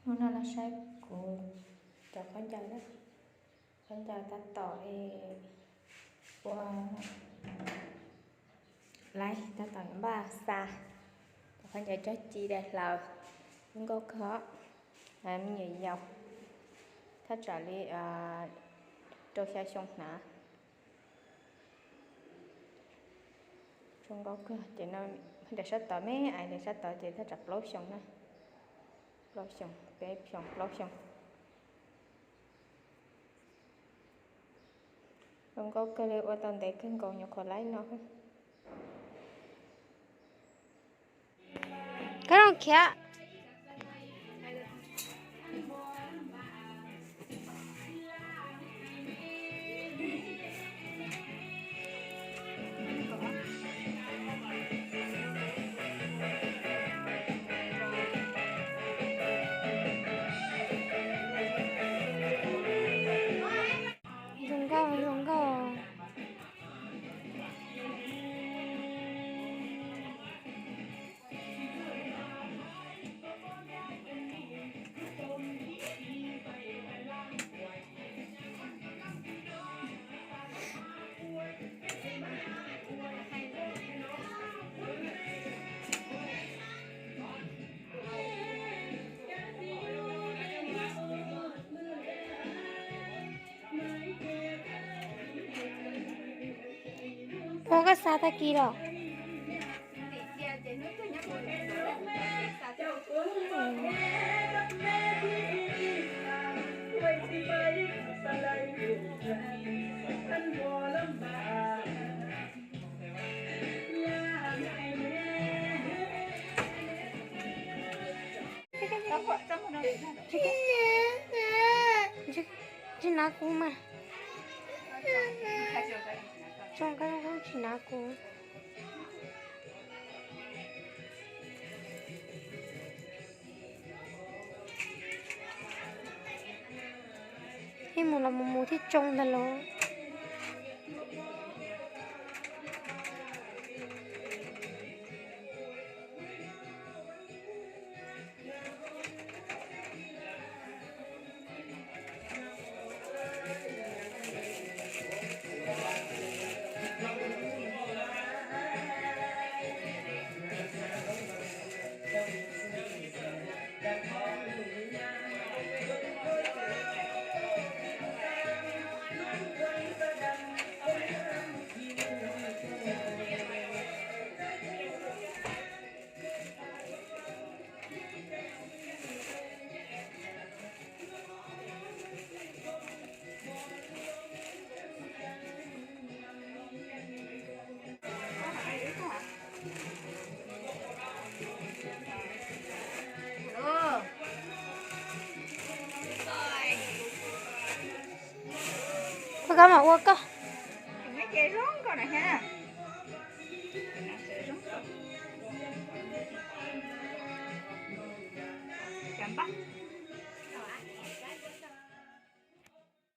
Hnub no los saib kuv cov khaub ncaws na. Khaub ncaws tab tom ua laib, tab tom npaj xa. Cov khaub ncaws cog ci daim hlaws, zoo nkauj kawg. Me nyuam yaus thaj tsam li rau xya xyoo hnav. Zoo nkauj kawg ces no, daim sab tod me ais, daim sab tod ces thaj tsam plaub xyoo na. Plaub xyoo, peb xyoo plaub xyoo. Zoo nkauj kawg li, ua tau ntev kawg nkaus nyuam qhuav laib no. Koj zoo khiav. Zoo nkauj, zoo nkauj. Ua koj xa tag kis los? Tsis hnav kuv mas. Tsis hnav kuv. Thiaj mus los mus mus thiaj tsoo ntag los. Koj kab mam ua koj.